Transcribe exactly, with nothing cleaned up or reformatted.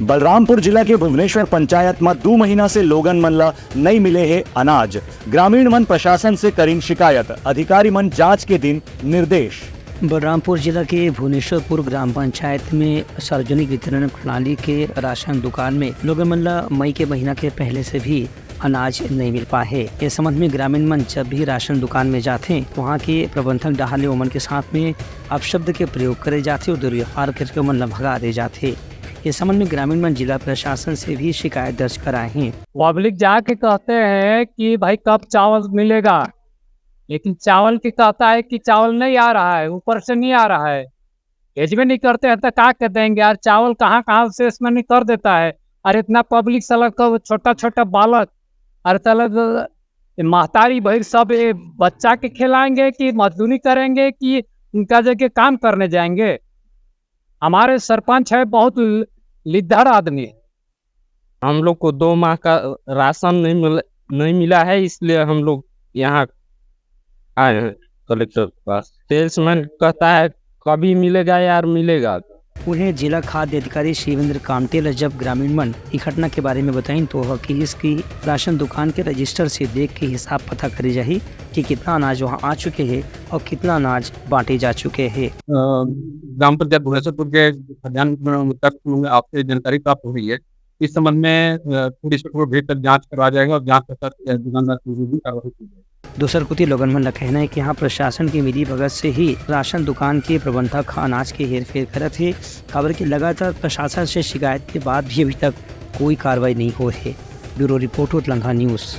बलरामपुर जिला के भुवनेश्वर पंचायत म दू महीना से लोगन मन ल नइ मिले हे अनाज। ग्रामीण मन प्रशासन से करिन शिकायत, अधिकारी मन जांच के दिन निर्देश। बलरामपुर जिला के भुवनेश्वरपुर ग्राम पंचायत में सार्वजनिक वितरण प्रणाली के राशन दुकान में लोगन मन ल मई के महीना के पहले से भी अनाज नइ मिल पाए हे। ए संबंध में ग्रामीण मन जब भी राशन दुकान में जाथे, वहां के प्रबंधक डहार ले ओमन के साथ में अपशब्द के प्रयोग करे जाथे और दुर्व्यवहार करके ओमन ल भगा दे जाथे। ए संबंध में ग्रामीण मन जिला प्रशासन से भी शिकायत दर्ज कराए हैं। पब्लिक जाके कहते हैं कि भाई कब चावल मिलेगा, लेकिन चावल की कहता है कि चावल नहीं आ रहा है, ऊपर से नहीं आ रहा है, भेजबे नहीं करते हैं तो क्या कर देंगे यार। चावल कहाँ कहाँ से इसमें नहीं कर देता है। और इतना पब्लिक साला को, छोटा छोटा बालक, और साला जो ये महतारी बहन सब ये बच्चा के खिलाएंगे कि मजदूरी करेंगे कि उनका जगह काम करने जाएंगे। हमारे सरपंच है बहुत ल- लिद्दर आदमी। हम लोग को दो माह का राशन नहीं मिल नहीं मिला है, इसलिए हम लोग यहाँ आए हैं कलेक्टर के पास। सेल्समैन कहता है कभी मिलेगा यार, मिलेगा। उहें, जिला खाद्य अधिकारी शिवेंद्र कामटे ल जब ग्रामीण मन ई घटना के बारे में बताइन, तो ओह किहिस कि राशन दुकान के रजिस्टर से देख के हिसाब पता करे जाही कि कितना अनाज वहां आ चुके हे और कितना अनाज बांटे जा चुके हे। अ, ग्राम पंचायत भुवनेश्वरपुर के खाद्यान्न वितरण तक आपसे जानकारी प्राप्त हो रही है। इस संबंध में, अ, पुलिस को भेज कर जांच करवाया जाएगा और जांच के साथ, अ, दुकानदार के विरुद्ध भी कार्रवाई की जाएगी। दूसर कोति, लोगन मन ल कहना है कि यहाँ प्रशासन के मिली भगत से ही राशन दुकान के प्रबंधक ह अनाज के हेरफेर करत हे, काबर कि लगातार प्रशासन से शिकायत के बाद भी अभी तक कोई कार्रवाई नहीं होए हे। Bureau report, Utlangha news.